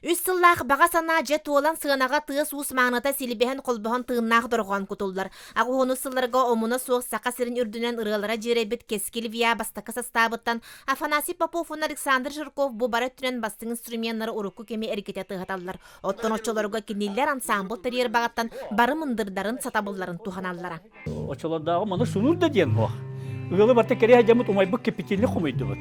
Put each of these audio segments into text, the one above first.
Үс сыллаах баҕа санаа дьэ туолан сыанаҕа тыас-уус мааныта силбэһэн холбоһон тыыннаах дорҕоон кутуллар. Аҕыһуонус сылларга омуна суох Саха сирин үрдүнэн ырыалара дьиэрэйбит Кэскил ВИА бастакы састаабыттан Афанасий Попов уонна Александр Жирков бу бары өттүнэн бастыҥ инструменнары урукку кэми эргитэ тыаһаталлар. Оттон оччолорго кинилэр ансаамбыл тэрийэр баҕаттан бары мындырдарын, сатабылларын туһаналлара. Оччолордооҕу маны сунуур да диэн суох. Ыалы барыта кэриэһэ дьоммут умайбыт кипятильник хомуйдубут.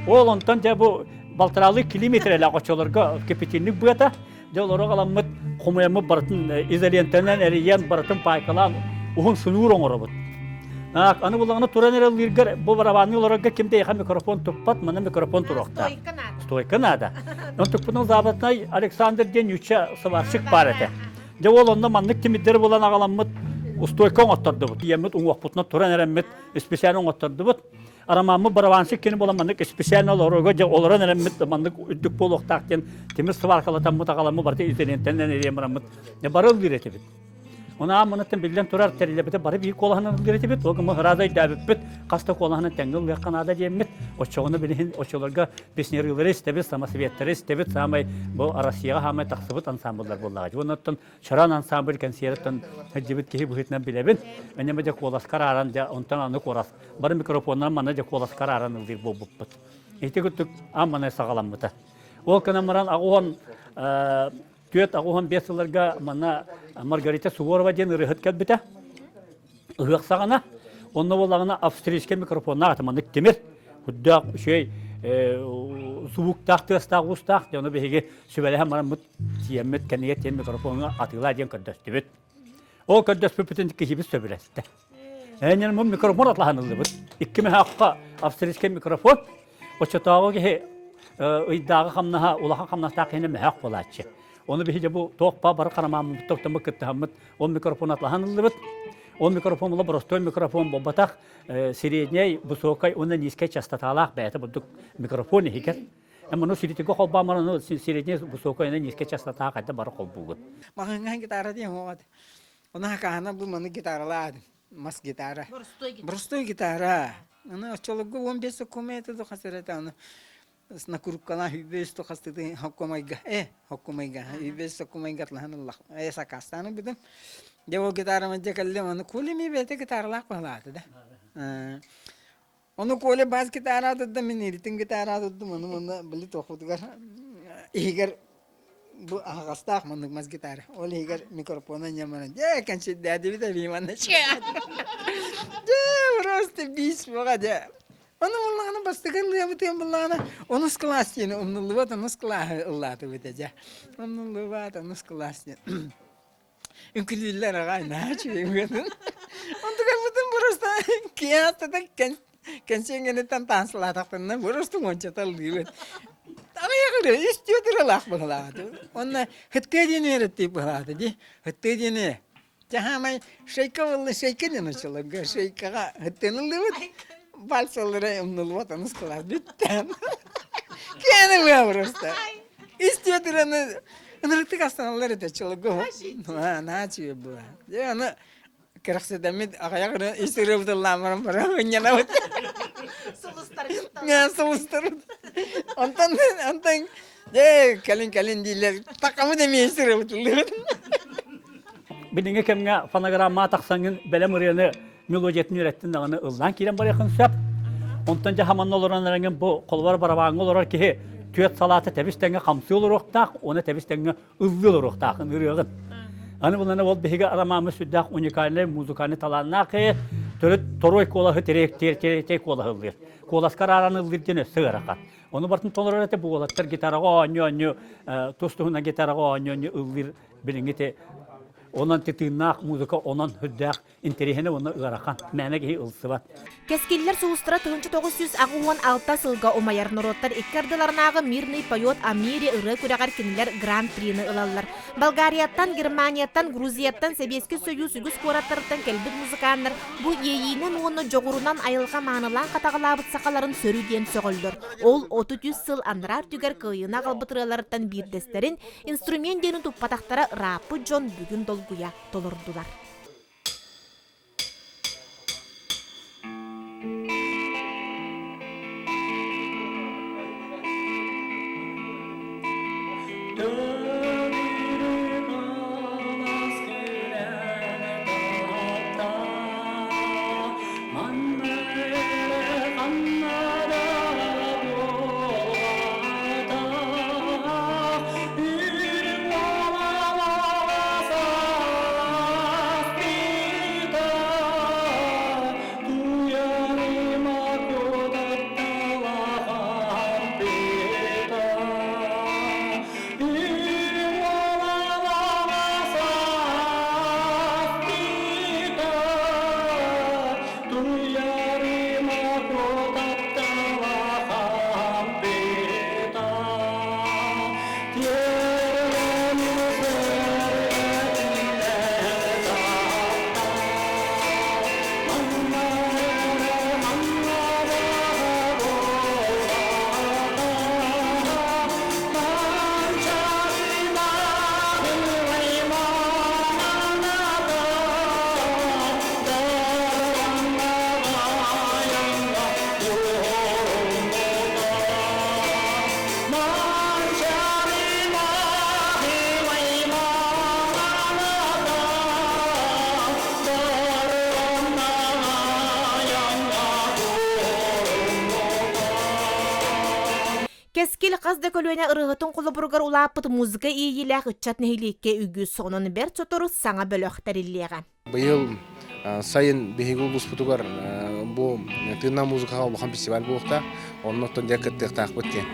Ол онтон дьэ бу балтараалыы километрэлээх оччолорго кипятильник быата, дьэ олору аҕаламмыт хомуйаммыт барытын изолентанан эрийэн барытын паайкалаан уһун сунуур оҥоробут. Аны буллаҕына туран эрэ ыллыыргар бу барабанныы олорорго ким да эйиэхэ микрофон туппат, манна микрофон туруохтаах. Стойка наада. Стойка наада. Онтукпунан Западнай Александр диэн ньучча сварщик баар этэ. Дьэ ол онно маннык тимирдэри булан аҕаламмыт устуойка оҥоттордубут. Ийэммит уҥуохпутунан туран эрэммит исписээн оҥоттордубут. Арамааммыт барабанщик кини буолан маннык исписээн олорорго дьэ олорон эрэммит маннык үрдүк буолуохтаах диэн тимир сваркалатаммыт аҕаламмыт барыта изолентанан эриэн бараммыт бары ыллыыр этибит. Оны ааммыныттан биллэн турар тэрилэбитэ бары биир куолаһынан ыллыыр этибит. Ол гыммы ыраада өйдөөбүппүт хас да куолаһынан тэҥҥэ ыллыахха наада диэммит. Оччоҕуна билигин оччолорго песнярыылары истэбит, самосветтары истэбит, саамай бу Россияҕа саамай тахсыбыт ансамбллар буоллаҕа. Оннуттан Чаран ансамбль кэнсиэриттэн сылдьыбыт киһи быһыытынан билэбин. Энньэ дьэ куоласкар ааран дьэ онтон аны куорас бары микрофоннар манна дьэ куоласкар ааран ыллыыр буолбуппут. Ити курдук аан маҥнай саҕаламмыта. Ол гынан баран аҕуһан түөрт аҕуһан биэс сылларга манна Маргарита Суворова диэн ырыаһыт кэлбитэ. Ыһыах саҕана онно буоллаҕына австрийскай микрофоннаах ата маннык тимир үрдээх үчүгэй звуктаах тыастаах уустаах дьону биһиги сүбэлэһэн бараммыт тиэммит кэннигэр тиэн микрофоҥҥа атыылаа диэн көрдөстүбүт. Ол көрдөспүппүтүн киһибит сөбүлэстэ. Ээнньэн бу микрофон атлаһаныллыбыт. Икки мөһөөххө австрийскай микрофон. Оччотооҕу киһи ыйдааҕы хамнаһа улахан хамнастаах киһини мөһөөх буолааччы. Ону биһиги бу туох баар бары харамааммыт тохтоммут кыттыһаммыт ол микрофон атлаһан ыллыбыт. Ол микрофон була простой микрофон буолбатах, средняй, высокай уонна низкай частоталаах бэйэтэ бурдук микрофон иһигэр. Муну сиритигэ холбоон баран средняй, высокай уонна низкай частотаҕа хайда бары холбуугун. Маҕаҥҥа гитара диэн оҕот. Оны хакаана бу маны гитаралаадым. Мас гитара. Боростой гитара. Аны оччолорго 15 соккумай это хасырата аны накуруккалаах үйбэс тухастыты хоккомайга э хоккомайга үйбэс соккомайга атлаһан ыллах э сакаастаан ылбытым дьэ ол гитарам дьэ кэллим аны Коля эмиэ бэйэтэ гитаралаах баһылаата да ону Коля бас гитара тутта мин иритин гитара туттум ону манна били туохпутугар иһигэр бу аһаҕастаах маннык мас гитара ол иһигэр микрофона ньамаран дьэ кэнсирдээдибит эбии манна дьэ просто бис буга дьэ Ону буллаҕына бастакы ыллыабытыан буллаҕына онус кылаас диэн умнуллубат онус кылааһы ыллаатыбыт дьэ. Умнуллубат онус кылаас диэн. Үҥкүлүүллэр аҕай наһаа үчүгэй үҥкүлүүн. Онтукайбытын просто киэҥ аттата кэнсиэҥҥэниттэн таансылаатахтарына просто уончата ыллыыбыт. Аҕыйах ырыа, үс түөрт ырыалаах быһылаата. Уонна хыттыа диэн үөрэттии быһылаата дии. Хыттыа диэни Дьаһаамай шейка буолла шейка диэн оччолорго шейкаҕа ыттыныллыбыт вальсалары умнуллубат онус кылаас бүттэ. Киэни быа просто. Ис түөтүраны ынырыктык астаналлар этэ оччолорго. Наһаа үчүгэй була. Дьэ аны кэрэхсэтэммит аҕыйах ырыа ис ырыабытыллаан баран баран мунньанабыт. Сулустарбыт. Онтон онтон дьэ кэлин кэлин дииллэр такамыт эмиэ ис ырыабытыллыбыт. Билиҥҥи кэмҥэ фонограмма тахсаҥҥын бэлэм ырыаны мелодиятын үөрэттин даҕаны ыллаан киирэн барыаххын сөп. Онтон дьэ хаманна олорон эрэҥҥин бу холобур барабааҥҥа олорор киһи түөрт салаата тэбис тэҥҥэ хамсыы олоруохтаах уонна тэбис тэҥҥэ ыллыы олоруохтаахын ырыаҕын. Аны булана ол биһиги арамааммыт сүрдээх уникальнай музыкальный талааннаах киһи төрүт торуой куолаһы тириэк куолаһы ыллыыр. Куоласка арааран ыллыыр диэн өссө ыарахан. Ону барытын толорор этэ бу уолаттар гитараҕа оонньуу-оонньуу тус-туһунан гитараҕа оонньуу-оонньуу ыллыыр билиҥҥи ити онон тыыннаах музыка онон сүрдээх интэриэһинэй уонна ыарахан мээнэ киһи ылсыбат. Кэскиллэр сулустара 1986 сылга умайар норуоттар икки ардыларынааҕы «Мирный поет о мире» ырыа күрэҕэр кинилэр Гран-прины ылаллар. Болгарияттан, Германияттан, Грузияттан, Сэбиэскэй Сойуус үгүс куораттарыттан кэлбит музыканнар бу иэйиинэн уонна дьоҕурунан айылҕа маанылаан хатаҕалаабыт сахаларын сөрү диэн сөҕөллөр. Ол 33 сыл анараа өттүгэр кыайыыны аҕалбыт ырыаларыттан биирдэстэрин Инструмент диэни туппатахтара ырааппыт дьон бүгүн долгуйа толордулар. Кэскил хас да көлүөнэ ырыаһытын холобуругар улааппыт музыка иэйиилээх ыччат нэһилиэккэ үгүс, онон бэрт сотору саҥа бөлөх тэриллиэҕэ. Быйыл сайын биһиги улууспутугар бу тыыннаах музыкаҕа улахан фестиваль буолуохтаах. Оннуттан дьэ кыттыахтаахпыт диэн.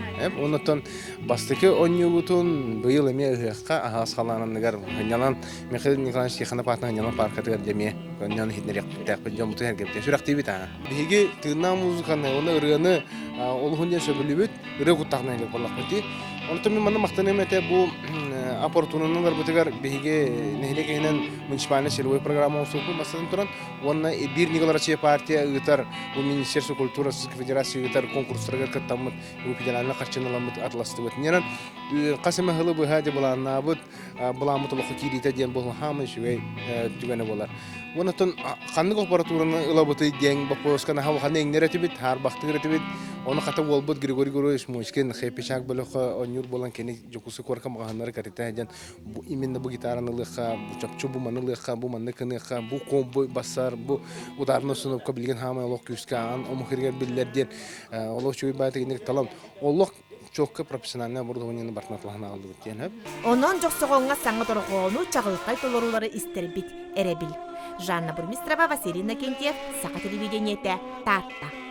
Оннуттан бастакы оонньуубутун быйыл эмиэ ыһыахха аһаҕас халаан анныгар сынньалан Михаил Николаевич Тихонов аатынан сынньалаҥ пааркатыгар дьэ эмиэ онньоон иһитиннэриэхтээхпит дьоммутун эргэбитин сүрэхтиибит аа. Биһиги тыыннаах музыканы уонна ырыаны олуһун диэн сөбүлүүбүт, ырыа куттаахынан илик буоллахпыт дии. Онтон мин манна махтаныам этэ бу оппортунаны ыларбытыгар биһиги нэһилиэк иһинэн муниципальнай силовой программа оҥостубуппут бастатан туран уонна биир ньыгыл Россия партия ыытар бу Министерство культуры Российской Федерации ыытар конкурстарыгар кыттаммыт бу федеральнай харчыны ыламмыт атыластыбыт. Ньанан хас эмэ сылы быһа дьэ былааннаабыт былааммыт олоххо киириитэ диэн бу хаамай үчүгэй түгэнэ буолар. Онтон ханнык аппаратураны ылабытый диэн боппуруоска наһаа улахан иҥнэр этибит, хаарбахтыыр этибит. Ону хата уолбут Григорий Григорьевич Мочкин Хэппи-Чак бөлөххө оонньуур буолан кини Дьокуускай куоракка маҕаһыыннары кэритэ диэн бу именно бу гитараны ылыахха, бу чопчу бу маны ылыахха, бу манны кыныахха, бу комбо бассар, бу ударный установка билигин хаамай олох күүскэ аан омук иһигэр биллэр диэн олох үчүгэй баайытыгыннык талан олох чуокка профессиональнай оборудованиены барытын атылаһан аҕаллыбыт диэн сөп. Онон Дьохсоҕоҥҥо саҥа дорҕоону чаҕылхай толоруулары истэрбит эрэбил. Жанна Бурмистрова, Василий Иннокентьев, Саха телевидениетэ, Таатта.